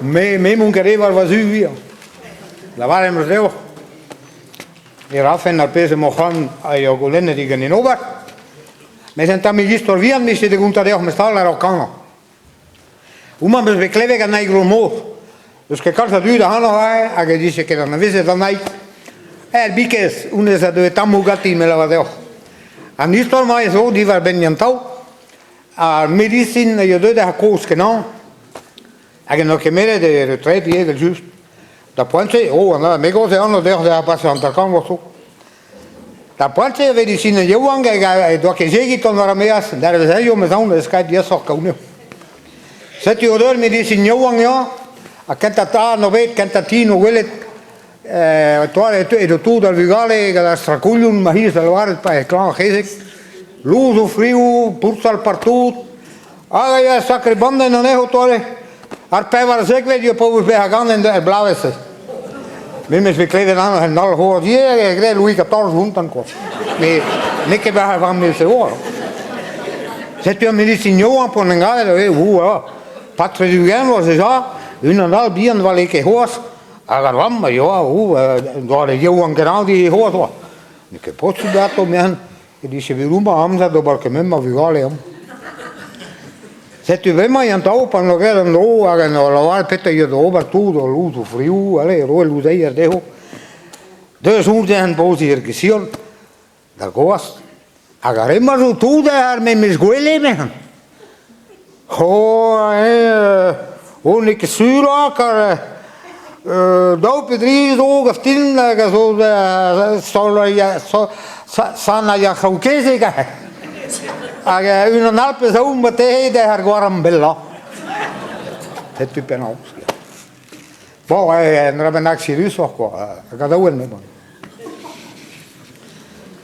Me, me 'mon ket re war va zu gwir. Lavaret em eus deoc'h e rafen ar pezh emañ c'hoant a eo goulennet diganin ober. Met un tammig istor vihan 'mije da gontañ deoc'h mestal a-raok kanañ. Homañ 'm eus bet klevet gant Naig Lomor. N'eus ket kalz a dud ac'hanoc'h aze hag e dije ket anavezet an Naig. Er bikez, honnezh a deue tammoù ganti, me lavar deoc'h. An istor-mañ zo diwar-benn Yann-Tao. Ar medisin a yo deuet ar kozh-kenañ hag en doa kemeret e retred ivez evel-just. Da poent-se, oh, me gaoz e anv deoc'h da paseñ 50 vloaz zo. Da poent-se e vedisined yaouank hag e doa kezegi tont war ar maez, d'ar eo 'm eus aon eus kaet diaesoc'h kaout anezho. Setu o deus medisin yaouank eo, ha kentañ tra 'no bet, kentañ ti 'no gwelet toa edo tout ar vugale gant ar strakoulioù ma c'hiz da lavaret pa eo klañv ar c'hezeg, louzoù frioù, poursal partout, hag a ya sakre bandenn anezho toare. Ar pevarzekvet eo paouez bezañ ganet er bloavezh-se. Me 'm eus bet klevet anv en holl c'hoazh ivez hag e graet Louis XIV gantañ kwa. Met n'eo ket war ar vamm-se oa. Setu ar medisin yaouank p'on en gavet eo, oua, patre 20 vloaz dija, unan all bihan 'vale ket c'hoazh, hag ar vamm a yoa, ou, doare yaouank-kenañ di c'hoazh oa. N'eo ket posubl atav, me'en, e dije bet homañ amzer d'ober kement ma vugale amañ. Setu bremañ an traoù pan oa graet an dro hag en ur lavaret petra ya d'ober tout o louzoù frioù, allez, roet louzeier dezho. Deus soñj dezhañ poziñ er gesion, da goaz. Hag ar re-mañ zo tout ar memes gwele, 'mezhañ. Oh, oh n'eo ket sur kar daou pe dri zo gaftin hag a zo sanailh ar c'hraou-kezeg aze. Hag unan all pe zaou marteze dezhañ ar gwaram bellañ. Setu penaos. Bon, un dra bennak siriusoc'h quoi, hag a daouenn emañ.